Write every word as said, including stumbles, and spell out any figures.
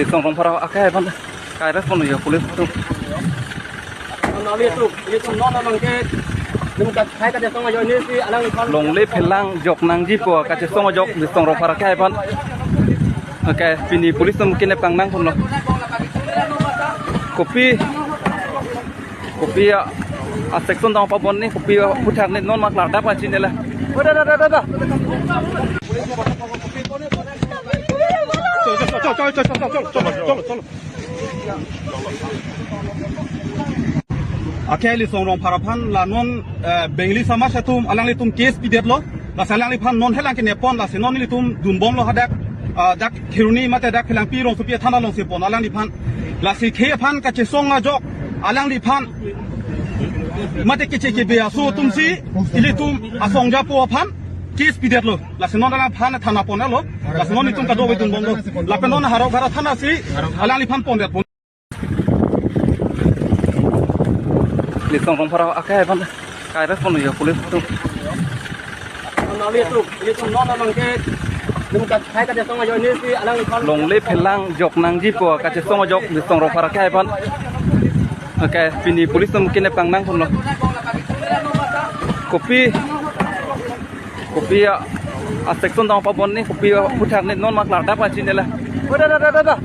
Song Rongphar akhei aphan kai respond yo police atum. Nang nang itu, itu non nang ke, nang kat hai kat song ajo ini si alang ikan. Longle phelang jok nangjipo kachesong ajok Song Rongphar akhei aphan. Okay, pini police atum kenep kangnang ponlo. Kopi, kopi a, a section dong pabon ni, kopi a puthak ni non ma klardak pachinela. Oh, da, da, da, da, da. Akhei Song Rongphar aphan la non, eh, Bengali samaj atum alanglitum case pidetlo. Lasi alangliphan non helang kenep pon, lasi non ilitum dunbomlo hadak, ah, dak Kheroni mate dak Phelangpi rongsopi athana alongsi pon alangliphan. Lasi khei aphan kachesong ajok alangliphan mate keche kebe aso atumsi ilitum asong japo aphan case pidetlo. Lasi non alangliphan thana ponlo. Lasi non itum kadokave dunbomlo. Lapen non Howraghat athana si alangliphan pondet pon. Song Rongphar akhei aphan kai respond yo police atum. Nang nang itu, itu non nang ke, nang kat hai kat song ajo ini si alang ikan. Longle phelang jok nangjipo kachesong ajok Song Rongphar akhei aphan. Okay, pini police atum kenep kangnang ponlo. Kopi, kopi a, a section dong pabon ni, kopi a puthak ni non ma klardak pachinela. Oh, da, da, da, da, da.